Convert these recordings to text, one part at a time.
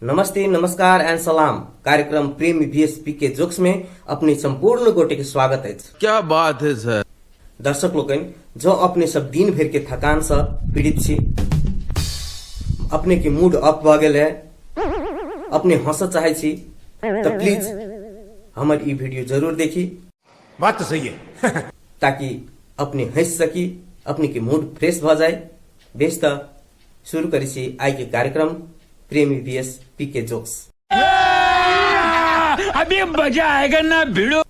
नमस्ते, नमस्कार एंड सलाम। कार्यक्रम प्रेम बीएसपी के जोक्स में अपने संपूर्ण गोटे के स्वागत अछि। क्या बात है सर। दर्शक लोकनि, जँ अपने सब दिन भरि के थकान से पीड़ित छी, अपने के मूड ऑफ भऽ गेल है, अपने हंसऽ चाहै छी, तऽ प्लीज हमर ई वीडियो जरूर देखी। बात तो सही है। ताकि अपने हंसि सकी, अपने के मूड फ्रेश भऽ जाए। बेस, तऽ शुरू करै छी आइ के कार्यक्रम प्रेमी बीएस पी के जोक्स। अभी मजा आएगा ना भिड़ो।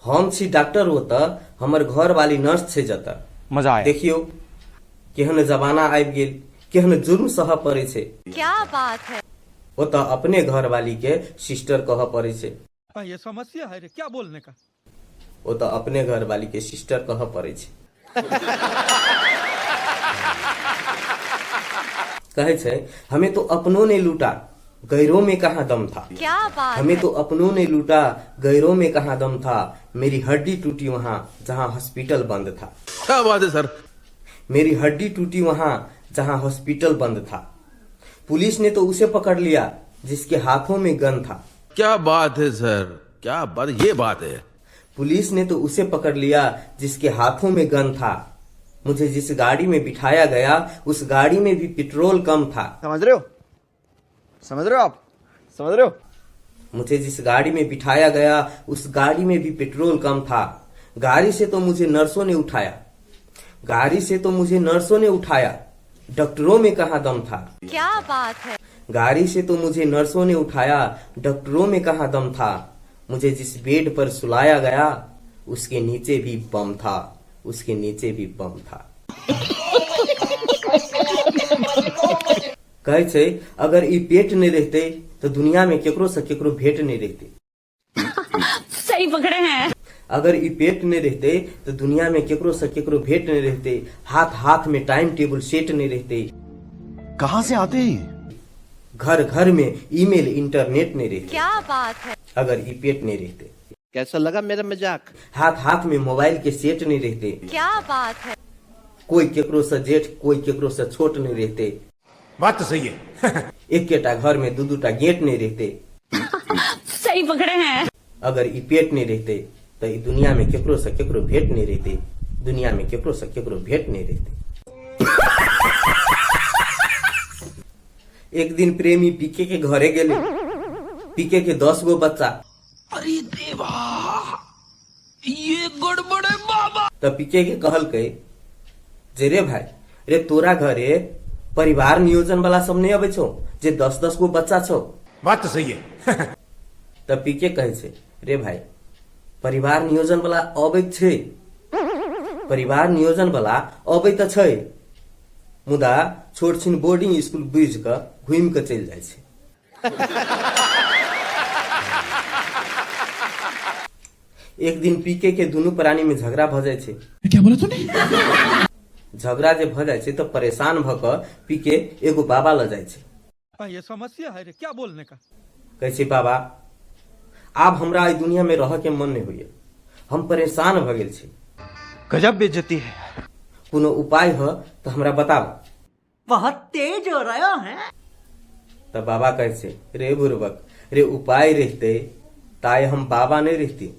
हम छी डॉक्टर ओतऽ, हमर घरवाली नर्स छै जतऽ। मजा आया। देखियौ केहन जमाना आबि गेल, केहन जुर्म सहऽ पड़ै छै। क्या बात है। ओतऽ अपने घरवाली के सिस्टर कहऽ पड़ै छै। ये समस्या है रे, क्या बोलने का। ओतऽ अपने घरवाली के सिस्टर कहऽ पड़ै छै। कहै छै, हमें तो अपनों ने लूटा, गैरों में कहाँ दम था। क्या बात। हमें तो अपनों ने लूटा, गैरों में कहाँ दम था। मेरी हड्डी टूटी वहां, जहां हॉस्पिटल बंद था। क्या बात है सर। मेरी हड्डी टूटी वहां, जहां हॉस्पिटल बंद था। पुलिस ने तो उसे पकड़ लिया, जिसके हाथों में गन था। क्या बात है सर, क्या बात, ये बात है। पुलिस ने तो उसे पकड़ लिया, जिसके हाथों में गन था। मुझे जिस गाड़ी में बिठाया गया, उस गाड़ी में भी पेट्रोल कम था। समझ रहे हो? समझ रहे हो आप? समझ रहे हो? मुझे जिस गाड़ी में बिठाया गया, उस गाड़ी में भी पेट्रोल कम था। गाड़ी से तो मुझे नर्सों ने उठाया, गाड़ी से तो मुझे नर्सों ने उठाया, डॉक्टरों में कहाँ दम था। क्या बात है। गाड़ी से तो मुझे नर्सों ने उठाया, डॉक्टरों में कहाँ दम था। मुझे जिस बेड पर सुलाया गया, उसके नीचे भी बम था, उसके नीचे भी बम था। कहै छै, अगर ई पेट नहि रहितै तऽ दुनिया में केकरो से केकरो भेंट नहि रहितै। सही पकड़े हैं। अगर ई पेट नहि रहितै तऽ दुनिया में केकरो से केकरो भेंट नहि रहितै। हाथ हाथ में टाइम टेबुल सेट नहि रहितै। कहाँ से आते हैं ये? घर घर में ईमेल इंटरनेट नहि रहितै। क्या बात है। अगर ई पेट नहि रहितै। कैसा लगा मेरा मजाक? हाथ हाथ में मोबाइल के सेट नहि रहितै। क्या बात है। कोई केकरो से जेठ, कोई केकरो से छोट नहि रहितै। बात तो सही है। एकेटा घर में दू दूटा गेट नहि रहितै। सही पकड़े हैं। अगर ई पेट नहि रहितै तऽ ई दुनिया में केकरो से केकरो भेंट नहि रहितै। दुनिया में केकरो से केकरो भेंट नहि रहितै। एक दिन प्रेमी पीके के घरे गेले। पीके के 10 गो बच्चा। अरे देवा, ये गड़बड़ है बाबा। तऽ पीके के कहलकै जे रे भाई रे, तोरा घरे परिवार नियोजन वाला सब नहि अबै छौ जे 10-10 गो बच्चा छौ? बात तो सही है। तऽ पीके कहै छै, रे भाई, परिवार नियोजन वाला अबैत छै, परिवार नियोजन वाला अबै तऽ छै, मुदा छोट छिन बोर्डिंग स्कूल बुझि कऽ घुमि कऽ चलि जाइ छै। एक दिन पीके के दुनू प्राणी में झगड़ा भऽ जाइ छै। क्या बोला तूने? झगड़ा जे भऽ जाइ छै तऽ परेशान भऽ कऽ पीके एगो बाबा लग जाइ छै। ये समस्या है रे, क्या बोलने का। कहै छै, बाबा, आब हमरा एहि दुनिया में रहऽ के मन नहि होइए, हम परेशान भऽ गेल छी। गजब बेइज्जती है। कोनो उपाय ह तऽ हमरा बताब। बहुत तेज हो रहा है। तऽ बाबा कहै छै, रे बुड़बक रे, उपाय रहिते ताय हम बाबा नहि रहिती।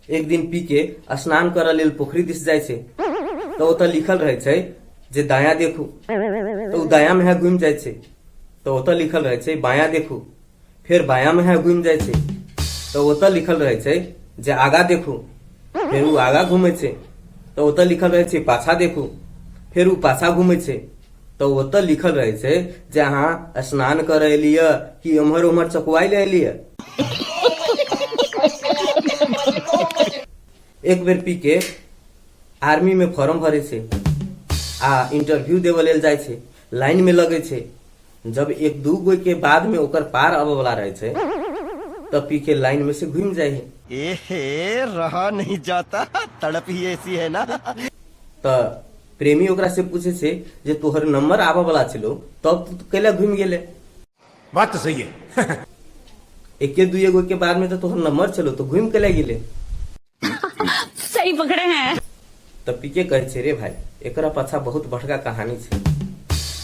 एक दिन पी के स्नान करऽ लेल पोखरि दिस जाइ छै तऽ ओतऽ लिखल रहै छै जे दायाँ देखू, तऽ ओ दायाँ में घुमि जाइ छै। तऽ ओतऽ लिखल रहै छै बायाँ देखू, फेर बायाँ में घुमि जाइ छै। तऽ ओतऽ लिखल रहै छै जे आगा देखू, फेर ओ आगा घुमै छै। तऽ ओतऽ लिखल रहै छै पाछा देखू, फेर ओ पाछा घुमै छै। तऽ ओतऽ लिखल रहै छै जे अहाँ स्नान करऽ एलियै कि एम्हर ओम्हर चकुआइ लए एलियै। एक बेर पी के आर्मी में फॉर्म भरै छै आ इंटरव्यू देबऽ लेल जाइ छै। लाइन में लगै छै। जब एक दू गो के बाद में ओकर पार आबऽ वाला रहै छै तब पी के लाइन में से घूमि जाइ है। एहे, रहा नहीं जाता, तड़प ही ऐसी है ना। तऽ प्रेमी ओकरा से पूछे छै जे तोहर नंबर आबऽ वाला छलो, तब तू कैला घूमि गेले? बात तो सही है। एके दुए गो के बाद में तो तोहर नंबर छलो, तो घूमि कैला गेले? सही पकड़े हैं। तऽ पीके कहै छै रे भाई एकरा पाछा बहुत बड़का कहानी छै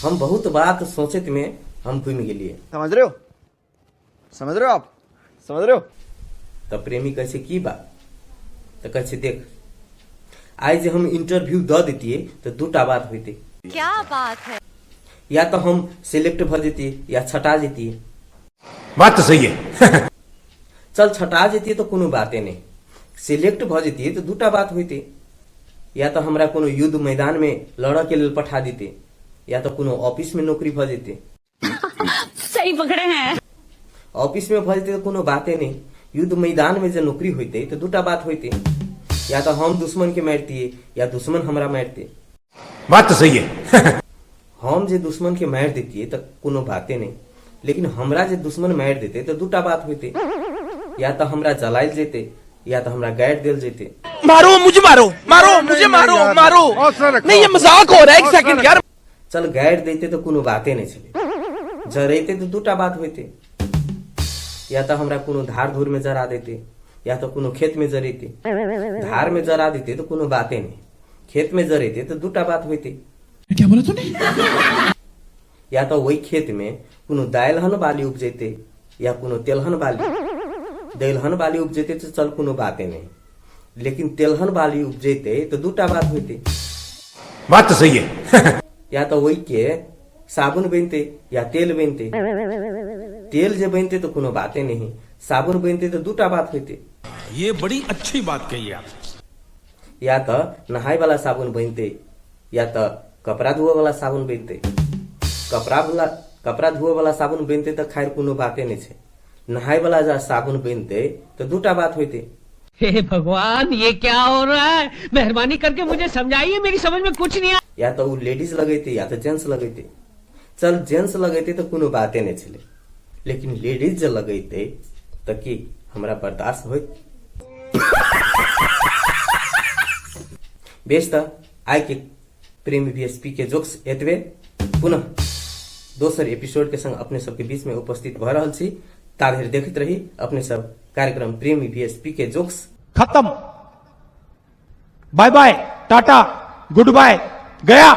हम बहुत बात सोचैत में हम घुमि गेलियै। समझ रहे हो, समझ रहे हो आप, समझ रहे हो। तऽ प्रेमी कहै छै की बात? तऽ कहै छै देख आइ जे हम इंटरव्यू दऽ दैतियै तऽ दूटा बात होइतै। क्या बात है। या तऽ हम सिलेक्ट भऽ जैतियै या छटा जैतियै। बात तो सही है। चल छटा जैतियै तऽ कोनो बाते नहि, सिलेक्ट भऽ जैतियै तऽ दूटा बात होइतै। या तऽ हमरा कोनो युद्ध मैदान में लड़ऽ के लेल पठा दितै या तऽ कोनो ऑफिस में नौकरी भऽ जैतै। सही पकड़े हैं। ऑफिस में भऽ जेतै तऽ कोनो बाते नहि, युद्ध मैदान में जे नौकरी होइतै तऽ दूटा बात होइतै। या तऽ हम दुश्मन के मारितियै या दुश्मन हमरा मारितै। बात तो सही है। हम जे दुश्मन के मारि दैतियै तऽ कोनो बाते नहि, लेकिन हमरा जे दुश्मन मारि देतै तऽ दूटा बात होइतै। या तऽ हमरा जलायल जेतै या तऽ हमरा गाड़ि देल जेतै। मारो मुझे, मारो मारो मुझे, मारो मारो, नहीं ये मजाक हो रहा है, एक सेकंड यार। चल गाड़ि दैतै तऽ कोनो बाते नहि छलै, जरैतै तऽ दूटा बात होइतै। या तऽ हमरा कोनो धार धूर में जरा दैतै या तऽ कोनो खेत में जरैतै। धार में जरा दैतै तऽ कोनो बाते नहि, खेत में जरैतै तऽ दूटा बात होइतै। क्या बोला तूने? या तऽ ओहि खेत में कोनो दालहन बाली उपजैतै या कोनो तेलहन बाली। दालहन बाली उपजैतै तऽ चल कोनो बाते नहि, लेकिन तेलहन बाली उपजैतै तऽ दूटा बात होइतै। बात तो सही है। या तऽ ओहि के साबुन बनतै या तेल बनतै। तेल जे बनतै तऽ कोनो बाते नहि, साबुन बनतै तऽ दूटा बात होइतै। ये बड़ी अच्छी बात कही आप। या तऽ नहाय वाला साबुन बनतै या तऽ कपड़ा धोए वाला साबुन बनतै। कपड़ा धोए वाला साबुन बनतै तऽ खैर कोनो बाते नहि छै, नहाय वाला जे साबुन बनतै तऽ दूटा बात होइतै। हे भगवान, ये क्या हो रहा है? मेहरबानी करके मुझे समझाइए, मेरी समझ में कुछ नहीं आ। या तऽ ओ लेडीज लगेतै या तऽ जेंट्स लगेतै। चल जेंट्स लगेतै तऽ कोनो बाते नहि छलै, लेकिन लेडीज जे लगेतै तऽ की हमरा बर्दाश्त होइत? बेस तऽ आइ के प्रेमी बीएसपी के जोक्स एतबे। पुनः दोसर एपिसोड के संग अपने सबके बीच में उपस्थित भऽ रहल छी। ता धरि देखैत रही अपने सब कार्यक्रम प्रेमी बीएसपी के जोक्स। खत्म, bye bye, tata, good bye, गया।